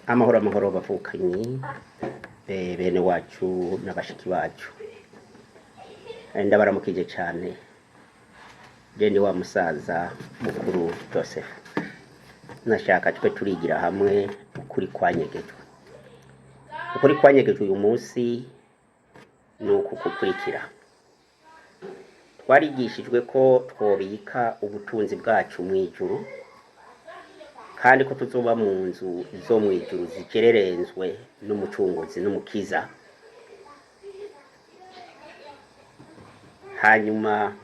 Amahoro, amahoro, bavukanyi, bene wacu na bashiki bacu. Ndabaramukije cyane. Je ni wa musaza mukuru Joseph. Nashaka twe turigira hamwe ukuri kwanyegejwe. Ukuri kwanyegejwe uyu munsi ni uku kukurikira: twarigishijwe ko twobika ubutunzi bwacu mu ijuru, kandi ko tuzoba mu nzu zo mu ijuru zigererenzwe n'Umucunguzi n'Umukiza. Hanyuma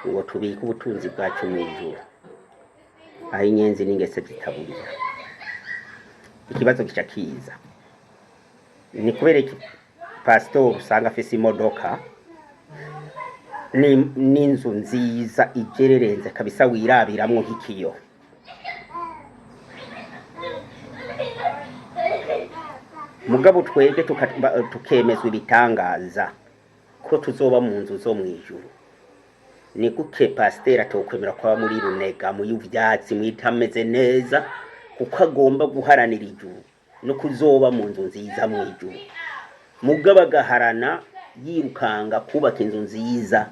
ngo tubike ubutunzi bwacu mu ijuru, aho inyenzi n'ingese zitaburira. Ikibazo gica kiza: ni kubera iki pasitori usanga afise imodoka n'inzu nziza igererenze kabisa, wirabiramwo nk'ikiyo, mugabo twebwe tukemezwa ibitangaza ko tuzoba mu nzu zo mw'ijuru? Ni guke pasiteri atokwemera kwaba muri runega, mu vyatsi, mwitameze neza, kuko agomba guharanira ijuru no kuzoba mu nzu nziza mw'ijuru, mugabo agaharana yirukanga kubaka inzu nziza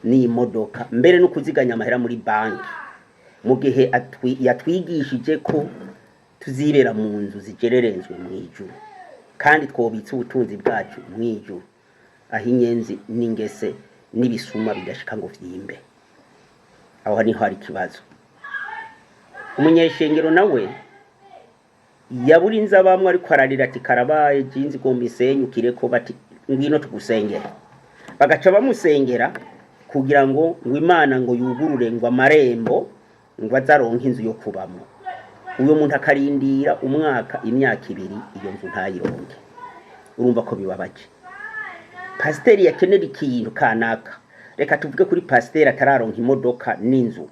n'imodoka, mbere no kuziganya amahera muri banki, mu gihe yatwigishije ko tuzibera mu nzu zigererenzwe mw'ijuru, kandi twobitse ubutunzi bwacu mw'ijuru, aho inyenzi n'ingese n'ibisuma bidashika ngo vyimbe? Aho niho hari ikibazo. Umunyeshengero nawe yabura inzu abamwe, ariko ararira ati: "Karabaye, jinzi igomba isenyukireko." Bati: "Ngwino tugusengera." Bagaca bamusengera kugira ngo Imana ngo yugurure ngo amarembo, ngo azaronke inzu yo kubamo. Uyo muntu akarindira umwaka, imyaka 2, iyo nzu ntayironke. Urumva ko bibabaje. Pasiteri yakenera ikintu kanaka, reka tuvuge kuri pasiteri atararonka imodoka n'inzu,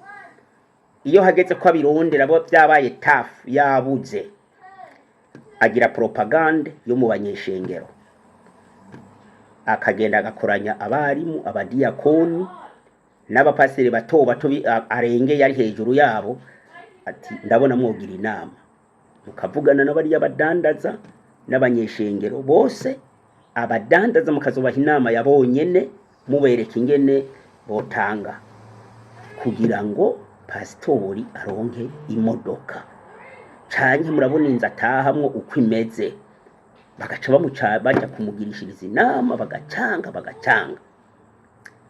iyo hageze ko abirondera, bo byabaye tafu, yabuze, agira propagande yo mu banyeshengero, akagenda agakoranya abarimu, abadiyakoni n'abapasiteri bato bato arengeye, ari hejuru yabo, ati: "Ndabona mwogira inama mukavugana n'abariya badandaza n'abanyeshengero bose. Abadandaza mukazobaha inama ya bonyene, mubereka ingene botanga kugira ngo pasitori aronke imodoka, canke murabona inzu atahamwo uko imeze." Bagaca bamuca baja kumugirishiriza inama, bagacanga, bagacanga.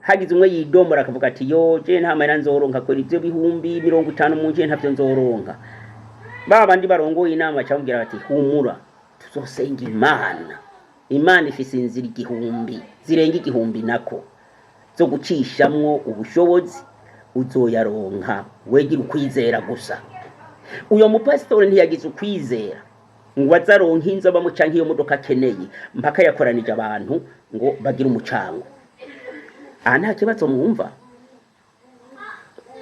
Hagize umwe yidombora akavuga ati: "Yo, je nta mahera nzoronka kwera, ivyo 50,000 mu nje ntavyo nzoronka." Ba bandi barongoye inama baca bamubwira bati: "Humura, tuzosenga Imana. Imana ifise inzira igihumbi, zirenga igihumbi nako, zo gucishamwo ubushobozi, uzoyaronka, wegira ukwizera gusa." Uyo mupasitori ntiyagize ukwizera ngo azaronke inzu abamo canke iyo modoka akeneye, mpaka yakoranije abantu ngo bagire umucango. Aha nta kibazo mwumva?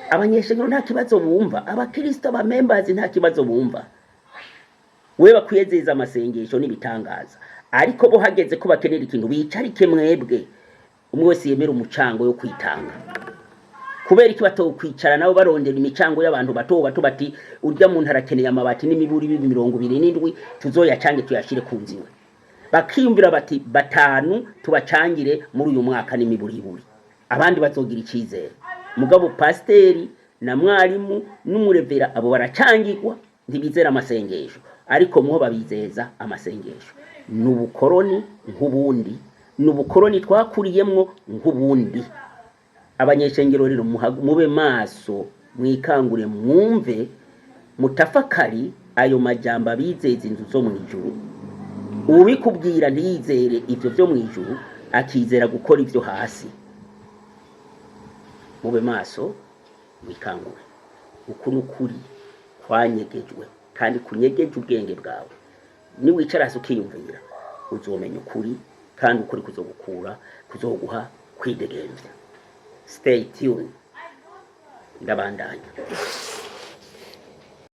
Abanyeshengero nta kibazo bumva? Abakristo, abamembazi nta kibazo bumva? We bakwiyezeza amasengesho n'ibitangaza, ariko bo hageze ko bakenera ikintu, bicarike mwebwe, umwe wese yemera umucango yo kwitanga. Kubera iki batokwicara nabo barondera imicango y'abantu bato bato, bati: "Urya muntu arakeneye amabati n'imiburi 27, tuzoyacange tuyashire ku nzu iwe"? Bakiyumvira bati: "Batanu tubacangire muri uyu mwaka n'imiburiburi, abandi bazogira icizere." Mugabo pasiteri na mwarimu n'umurevera, abo baracangirwa, ntibizera amasengesho, ariko muho babizeza amasengesho. Ni ubukoroni nk'ubundi, ni ubukoroni twakuriyemwo nk'ubundi. Abanyeshengero rero, mube maso, mwikangure, mwumve, mutafakari ayo majambo abizeza inzu zo mu ijuru. Ubikubwira ntiyizere ivyo vyo mu ijuru, akizera gukora ivyo hasi. Mube maso, mwikangure. Uku n'ukuri kwanyegejwe kandi kunyegeje ubwenge bwawe. Niwicara hasi ukiyumvira, uzomenya ukuri, kandi ukuri kuzogukura, kuzoguha kwidegemvya. Stay tuned, ndabandanya.